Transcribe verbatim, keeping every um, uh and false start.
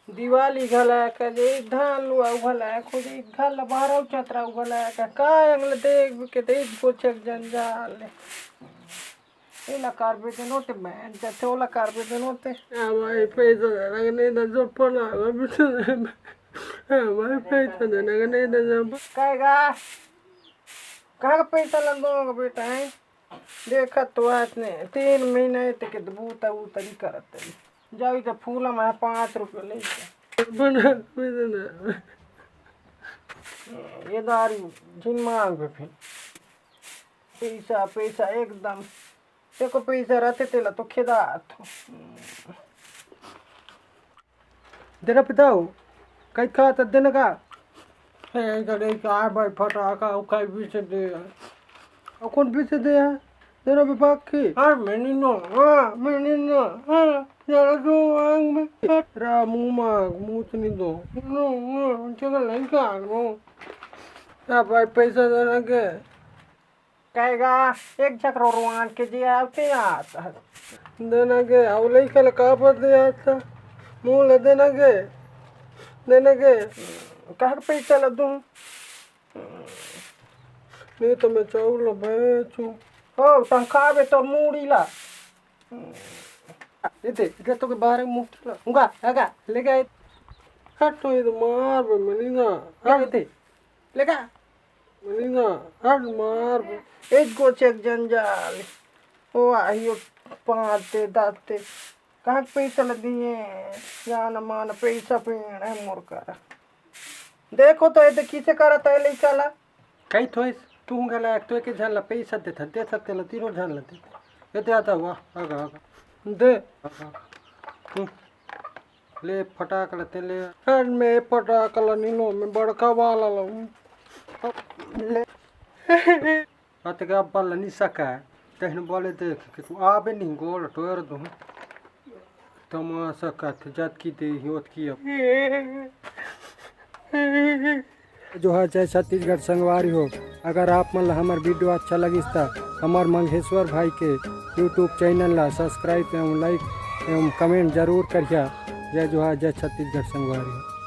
दिवाली घला कजे, धान लुआ घला खोजे, घला बारव चतरा घला का, का अंगल देख के दे गोचक जंजाल। एला कारबे देनो ते मैं जथे ओला कारबे देनो ते। आ भाई, पैसा देना के नहीं दे जो पला, अभी तो, आ भाई, पैसा देना के नहीं दे जो। कहेगा, कहाँ का पैसा ला दो बेटा है? देखत तो आत ने, तीन महीना ए ते के बूता उता नहीं करत है। जाओ इधर फूला में पाँच रुपये ले के। बना, पैसा ना। ये दारू जिन मांग पे फिर। पैसा, पैसा एकदम। देखो पैसा रहते तेला तो खेदा तो। देना पिताऊ, कई खा त देना का? ए, करे का भाई फटाका, उ खाई पीछे दे। और कौन पीछे दे है? देना विभाग की। हाँ, मैंने नो, हाँ, मैंने नो, हाँ, जरा दो आंग में। रा मुंह मांग, मुंह तो नहीं दो। नो, नो, जगह नहीं का, नो। या भाई पैसा देना के? कहेगा, एक झक रोरवान के जे आवते आता है। देना के, अउ लइका ल का पर दे आता? मुंह ल देना के, देना के। कह के पैसा ल दूं? नहीं तो मैं चाउर ल बेचूं। हो, तंग खाबे तो मूड़ी ला। इते, इते तो के बाहर मुफ्त ला। उंगा, आगा, ले गए। हट तो, ये तो मार बे, मनी ना। क्या इते? लेगा? मनी ना, हट मार बे। एक गोचक जंजाल। ओ आहियो पाते दाते। कहाँ के पैसा ल दिए? जान मान पैसा पेड़ है मोर करा। देखो तो ये तो किसे करत है लइका ला। कही थोइस, तू घला एक तो एक झन ला पैसा देथा, देथा तेला तीनों झन ला देथा। ये दे आता हुआ, आगा, आगा। दे। आगा। हम्म। ले फटाक ला ते ले। हर में फटाक ला नीलो में बड़का वाला ला। ले। अतका बल नहीं सका है। तहन बोले देख के तू आबे नहीं गोल टोर दूं। तमाशा कथ जत की दे ही ओत की अब। जोहार जय छत्तीसगढ़ संगवारी हो। अगर आप मन ला हमर वीडियो अच्छा लगिस त हमर मंगेश्वर भाई के YouTube चैनल ला सब्सक्राइब एवं लाइक एवं कमेंट जरूर करिहा। जय जोहार, जय छत्तीसगढ़ संगवारी हो।